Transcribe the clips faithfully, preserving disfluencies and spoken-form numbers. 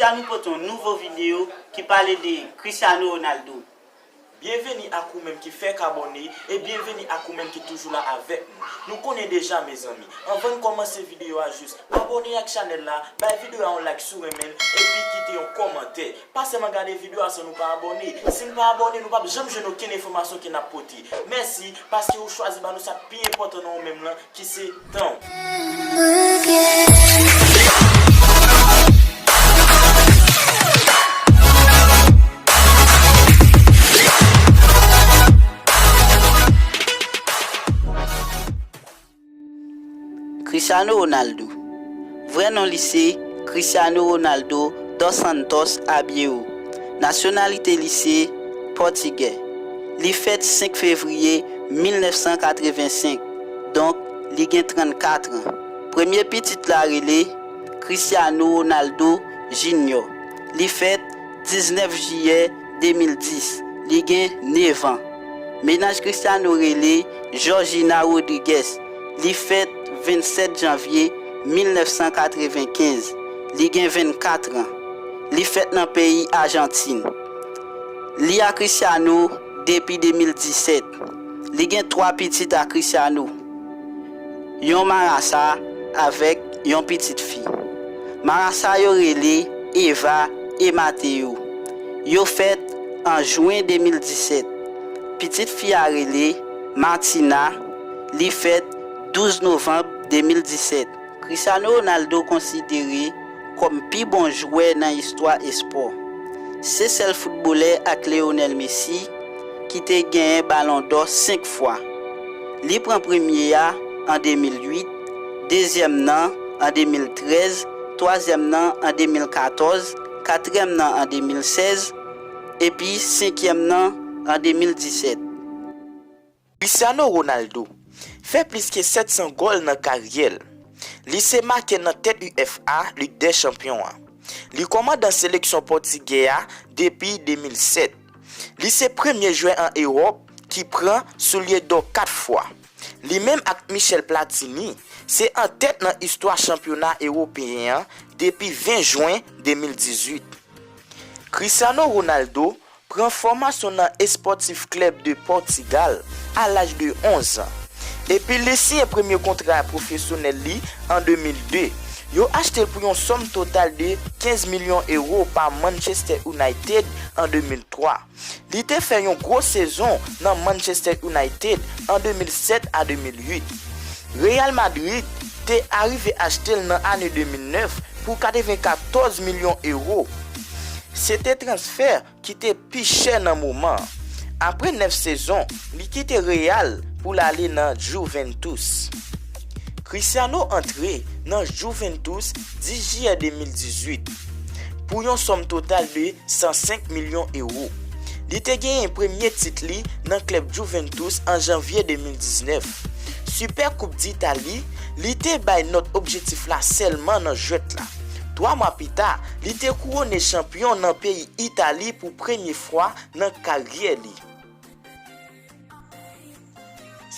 Jodi a nou pote yon nouvo videyo ki pale de Cristiano Ronaldo. Byenveni ak ou menm ki fèk abòne e byenveni ak ou menm ki toujou la avèk nou. Nou konnen deja, mezanmi. Anvan n kòmanse videyo a, jis abòne ak chanèl la, bay videyo a yon like si w renmen l, epi kite yon kòmantè. Pa sèlman gade videyo a san nou pa abòne. Si n pa abòne, nou p ap janm jwenn okenn enfòmasyon ke n ap pote. Mèsi, paske ou chwazi ba nou sa k pi enpòtan nan ou menm lan, ki se tan w. Cristiano Ronaldo. Vrè non li se Cristiano Ronaldo dos Santos Aveiro. Nasyonalite li se pòtigè. Li fèt senk fevriye mil nèf san katrevensenk, donk li gen trannkat an. Premye pitit la rele Cristiano Ronaldo Junior. Li fèt diznèf jiyè de mil dis. Li gen nèf an. Mennaj Cristiano rele Georgina Rodriguez. Li fèt vennsèt janvye mil nèf san katrevenkenz. Li gen vennkat an. Li fèt nan peyi Ajantin. Li a Cristiano depi de mil disèt. Li gen twa pitit a Cristiano. Yon marasa avèk yon pitit fi. Marasa yo rele Eva e Mateo. Yo fèt an jen de mil disèt. Pitit fi a rele Martina. Li fèt douz novanm de mil disèt. Cristiano Ronaldo konsidere kòm pi bon jwè nan istwa espò. Se sèl foutbolè ak Lionel Messi ki te genyen Balon dò senk fwa. Li pran premye a an de mil uit, dezyèm nan an de mil trèz, twazyèm nan an de mil katòz, katriyèm nan an de mil sèz, epi senkyèm nan an de mil disèt. Cristiano Ronaldo fè plis ke sèt san gòl nan karyè l. Li se makè nan tèt UEFA Lig dè Chanpyon an. Li kòmandan seleksyon pòtigè a depi de mil sèt. Li se premye jwè an Ewòp ki pran soulye dò kat fwa. Li menm ak Michel Platini se an tèt nan istwa chanpyona ewopeyen an depi ven jen de mil dizuit. Cristiano Ronaldo pran fòmasyon nan Sportif Clube de Portugal a laj de onz an. Epi li siyen premye kontra pwofesyonèl li an de mil de. Yo achte l pou yon sòm total de kenz milyon ewo pa Manchester United an de mil twa. Li te fè yon gwo sezon nan Manchester United an de mil sèt a de mil uit. Real Madrid te arive achte l nan ane de mil nèf pou katrevenkatòz milyon ewo. Se te transfè ki te pi chè nan moman an. Apre nèf sezon, li kite Real pou l ale nan Juventus. Cristiano antre nan Juventus dis jiyè de mil dizuit pou yon sòm total de san senk milyon ewo. Li te genyen premye tit li nan klèb Juventus an janvye de mil diznèf. Super Coupe d'Italie, li te bay nòt objektif la sèlman nan jwèt la. Twa mwa pita, li te kouwone chanpyon nan peyi Itali pou premye fwa nan karyè li.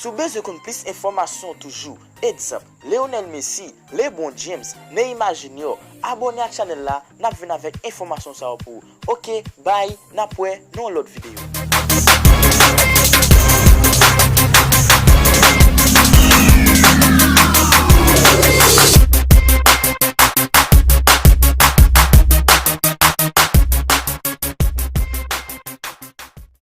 Si w bezwen konn plis enfòmasyon toujou, egzanp, Lionel Messi, LeBron James, Neymar Junior, abòne ak chanèl la, n ap vin avèk enfòmasyon sa yo pou ou. Oke, bay, n ap wè nan yon lòt videyo.